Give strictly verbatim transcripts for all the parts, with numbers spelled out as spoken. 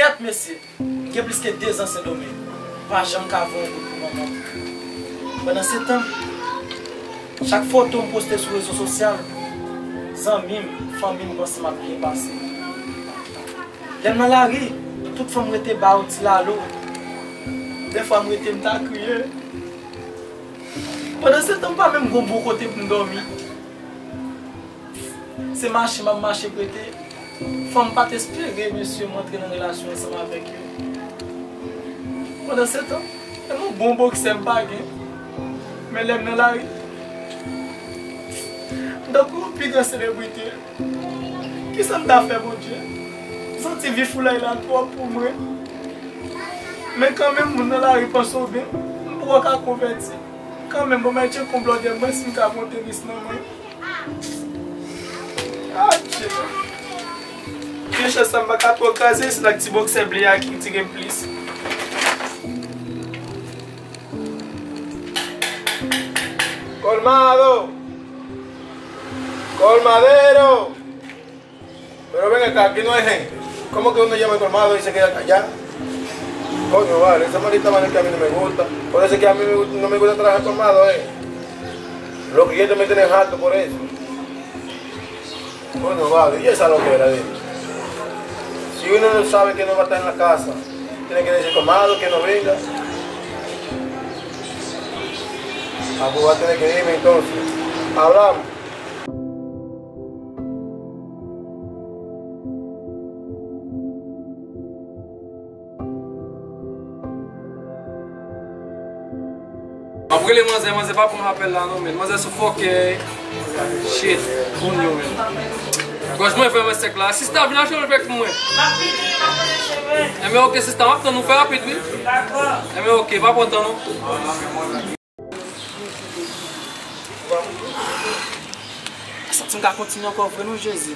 Gad mesye, m gen plis ke dezan Sendomeng, m pa janm ka voye yon goud pou manman m. Pandansetan, chak foto m poste sou rezo sosyal, zanmi m, fanmi m panse m ap byen pase. Lè m nan lari, tout fanm rete ba yo ti lalo. Dèfwa m rete m ta kriye. Pandansetan, m pa menm gon bon kote pou m dòmi. Se mache m ap mache prete. Fanm pa t espere mesye m antre nan relasyon ansanm avèk yo. Pandansetan, menm yon bon boksè m pa gen. Men lè m nan lari, m tankou yon pi gran selebrite. Kisa m ta fè, Bondye? M santi vi foulay la twòp pou mwen. Men kanmenm, moun nan lari panse w byen. M poko ka konvèti. Kanmenm, bon, mwen tcheke yon blòdè mwen si m ka pran tenis nan men. Adje. Vye chèz sa m pa ka twò kraze, se nan ti bòksè ble a ki tire m plis. Colmado! Colmadero! Pero ven acá, aquí no hay gente. ¿Cómo que uno llama colmado y se queda callado? Coño, vale, esa maldita mano que a mí no me gusta. Por eso es que a mí me gu- no me gusta trabajar colmado, eh. Los clientes me tienen harto por eso. Coño, vale, y esa loquera de si uno no sabe que no va a estar en la casa, tiene que decir colmado que no venga. Ah, pues va a tener que irme entonces. Hablamos. M ap rele manzè, manzè pa pran apèl la non, men manzè sou fòkè. Shit, konyo, men. Gòj mwen vrèman sèk la. Sista, vin al jwe avèk mwen. M ap vini, m ap vini, chemen. Enben, oke, sista, m ap tann ou, fè rapid, wi. Dakò. Enben, oke, pa pran tan, non. M santi m ka kontinye ankò vre non, Jezi.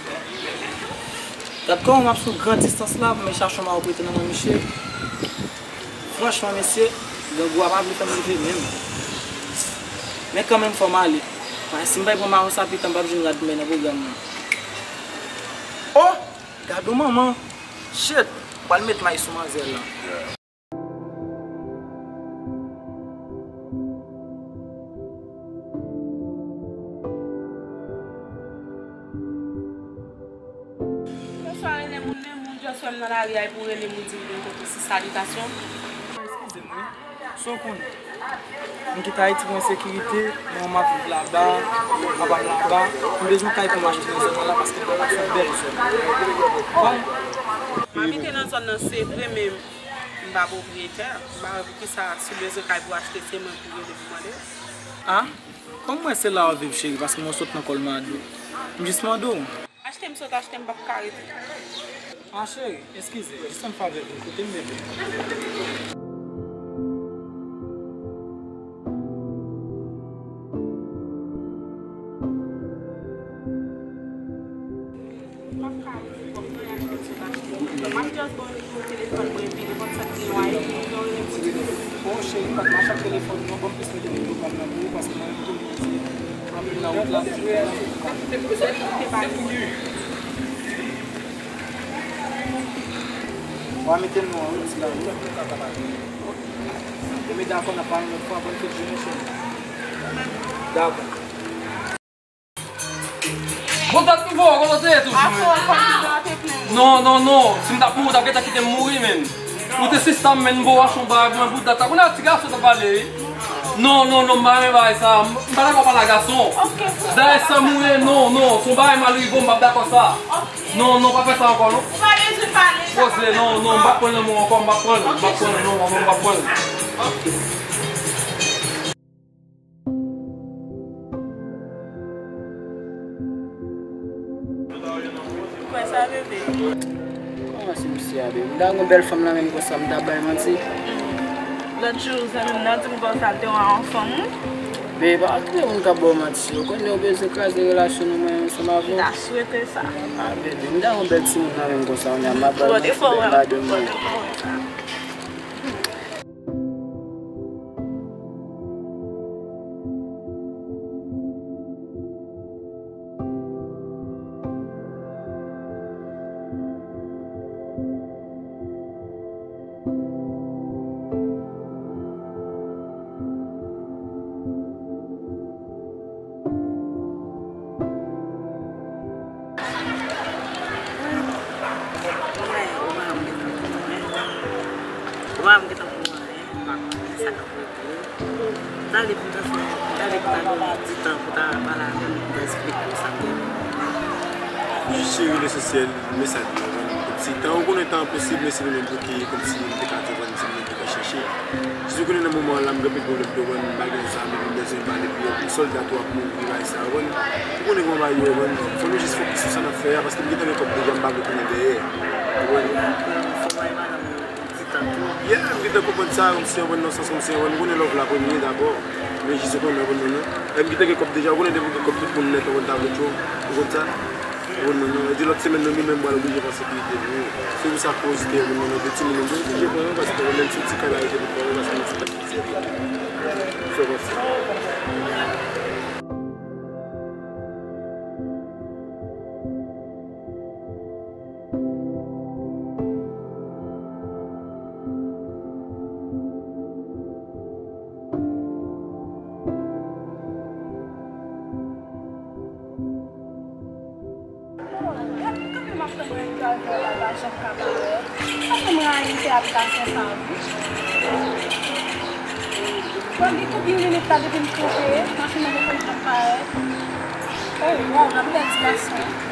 Gad kòman m ap sou gran distans la pou m al chache yon mayo prete nan men misye. Franchman, mesye, grangou a pa vle fè m leve menm. Men kanmenm, fò m ale. Paske si m pa pran mayo sa, pita m p ap jwenn rad pou m bay nan pwogram nan. Oh! Gad yon manman! Shit! M pral met may sou manzè la. Bonswa, rele moun menm, moun just wè m nan lari a epi w rele m ou di m gen kote si salitasyon. Eskize m wi. Sa w konnen? M kite Ayiti pou ensekirite, manman m ap viv laba, papa m laba. M bezwen kay pou m achte nan zòn nan la paske zòn nan se yon bèl zòn. Kòm m abite nan zòn nan, se vre, men m pa pwopriyetè. M pa wè poukisa si w bezwen kay pou achte, se mwen pou rele pou mande. A? Kòm m wè se la w ap viv, cheri, paske mwen sot nan Colmado. M jis mande w. Achte m sot achte, m p ap ka rete. A, cheri, eskize, jis fè m favè, vin kote m, bebe. M p ap ka rete, kòm mwen achte m sot achte. M ap just ba w nimewo telefòn mwen, epi nenpòt sa ki gen w a ekri, lè w rele m pou di m. Bon, cheri, m p ap mache ak telefòn non, ban m plis mete nimewo pa m nan pou ou, paske mwen menm tou, m anpil nan wout la. Sa ki te pale? W a mete non an wi, ti la wi. Demen dakò, n ap pale yon lòt fwa, bòn fèt jounen, cheri. Dakò. Bon, dat m voye w, kote w te ye tou? Afè w, kòm si w te plen. Non, non, non. Si m t ap mouri, w t ap gentan kite m mouri, menm. Ou te sista m, menm, m voye w achte yon bagay pou mwen, pou dat la. Kounye a, ti gason t ap pale, wi. Non, non, non, m pa renmen bagay sa. M pa dakò pale a gason. Dayè, san m mouri, non, non. Si yon bagay mal rive w, m p ap dakò sa. Non, non, pa fè sa ankò, non. Ou pa bezwen pale sa. Poze, non, non, m p ap pran lanmou ankò, m p ap pran l, m p ap pran l, non, non, m p ap pran l. Ou kwè sa, bebe? Kòman se misye a, bebe? M ta gen yon bèl fanm nan men m konsa, m ta bay manti? Lòt jou, zanmi m nan di m konsa, l te wè yon fanm, wi. Bebe, pa kite moun k ap ba w manti. Ou konnen ou bezwen kraze relasyon nou mwen ansanm avè w. M ta swete sa. A, bebe, m ta gen yon bèl timoun nan men m konsa, kounye a, m ap bay manti bèl ladanm nan. Pa m gentan pou anyen, m pa konnen sa k ap rive. M t ale pou m ta fè, m t ale pou m ta gen yon ti tan pou ta pale avè l, pou m ta eksplike l sa m te. Jis sou rezo sosyal, mesaj li, w konprann? Kòmsi, tan ou konnen tan an posib, men se li menm tou ki, kòmsi, m te ka te konn, se li menm ki ka chèche. Jis ou konnen nan moman an la, m gen anpil pwoblèm, w konprann, m pa gen zam, epi m bezwen pale pou yo, pou sòlda tou ap mouri, bagay sa, w konprann? Ou konnen kòman bagay yo ye, w konprann? Fò nou jis fokis sou sa n ap fè a, paske m gentan gen kòb deja, m pa vle tounen dèyè, w konprann? Fò w bay madanm ou ti tan tou. Yeah, m gentan konprann sa, kòmsi, w konprann, nan sans, kòmsi, w konprann, ou konnen love la premye dabò, men jis ou konnen, w konprann, non, non. E m gentan gen kòb deja, ou konnen depi w gen kòb tout moun nèt, w konprann, ta vle tchou, ou konn sa. Ou konn, non, non. Epi lòt semèn nan, nou menm pral oblije pran sekirite nou. Se pou sa koz ke, ou konn, non, non, de timoun yo, nou oblije pran yo, paske menm si ti kay la rete pou pran yo, paske nou ti kay la rete. Sa w panse? Gade, kanpe m ap tann yon driver la, l pa janm ka parèt. Sa fè m rayi te abitasyon sa a, wi. Bon, li konbyen minit la depi m kanpe, machin nan gentan ap parèt. Oh, wow, gade lè ti gason.